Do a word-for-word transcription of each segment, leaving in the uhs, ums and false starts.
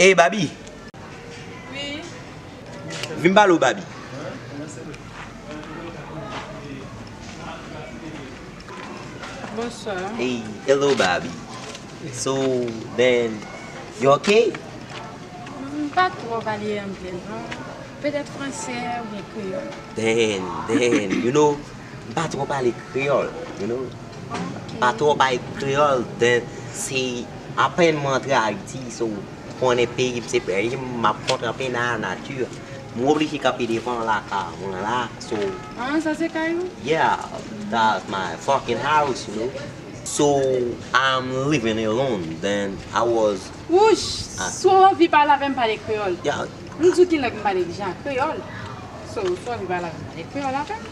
Hey, Babi. Wi. Vin pale w, Babi. Bonswa. Hey, hello, Babi. So, then, you okay? M pa twò pale anglè, non. Petèt fransè oubyen kreyòl. Then, then, you know, m pa twò pale kreyòl, you know. M pa twò pale kreyòl, then, se apèn mwen antre Ayiti, so, konnen peyi m se peyi m, m ap kontre anpil nan nati. M oblije kanpe devan lakay mwen la, so. Ah, sa se kay ou? Yeah, that's my fucking house, you know. So, I'm living alone, then I was. Wouch, ah, si w anvi pale avè m, pale kreyòl. Yeah. M di w ki lang m pale deja, kreyòl. So, si w anvi pale avè m, pale kreyòl avè m.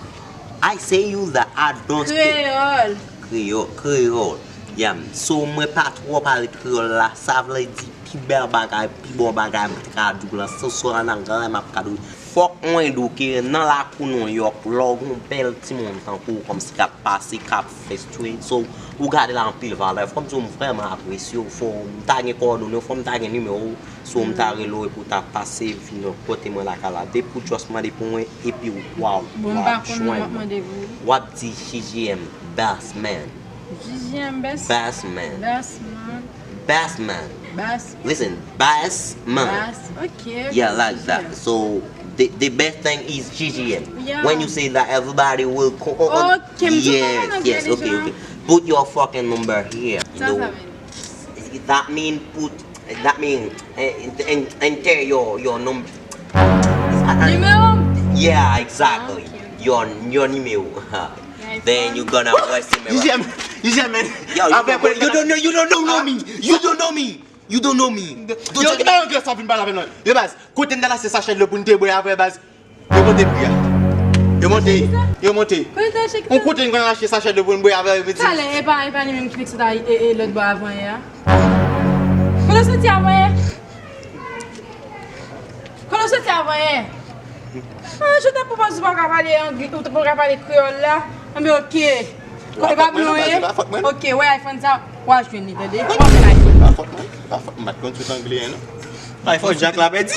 I say you that I don't speak. Kreyòl. Kreyòl, kreyòl. Yeah, so mwen pa twò pale kreyòl la, sa vle di pi bèl bagay, pi bon bagay m ka di w lan, se swa an anglè m ap ka di w. Fòk mwen di w ke nan lakou Nouyòk, lè w gen yon bèl timoun tankou w kòmsi k ap pase, k ap fè street, so, ou gade l anpil valè. Fò m di w m vrèman apresye w, fò m ta gen kowòdone w, fò m ta gen nimewo w, so m ta rele w epi w ta pase vin kote mwen lakay la. Depi w just mande pou mwen, epi w, w ap jwenn mwen. W ap di J J M, best man. J J M best. Best man. Best man. Best man. Best. Listen, best man. Best. Okay. Yeah, like that. So the, the best thing is J J M. Yeah. When you say that, everybody will co- oh, oh, okay, yes, yes, okay, okay. Put your fucking number here. Sa sa vle di? That mean put, that mean, eh, en- en- enter your, your number. Nimewo? Yeah, exactly. Ah, okay. Your, your nimewo. Then you gonna waste him. J J M, J J M, man. Yo, you don't know, you don't know, you don't know me. You don't know me. You don't know me. Yo, ki bagay anglè sa w vin pale avè m lan? Yo, baz, kote n t al achte sachè dlo pou n te bwè avè, baz? Yo monte pri a. Yo monte, yo monte. Kote n t al achte ki sa? Yon kote n konn al achte sachè dlo pou n bwè avè, yo di. Talè, e pa, e pa li menm ki te sot e, e lòt bò avan yè a? Kote w soti avan yè? Kote w soti avan yè? Ah, je te propose ou pa ka pale anglè, ou pa ka pale kreyòl la. Anben, oke. Kote pa blan ye? Oke, wè iPhone sa, w a jwenn li, tande? W a jwenn iPhone. Pa fòt mwen, pa fòt mwen, m pa t konn sot anglè, non. iPhone Jack la pèdi.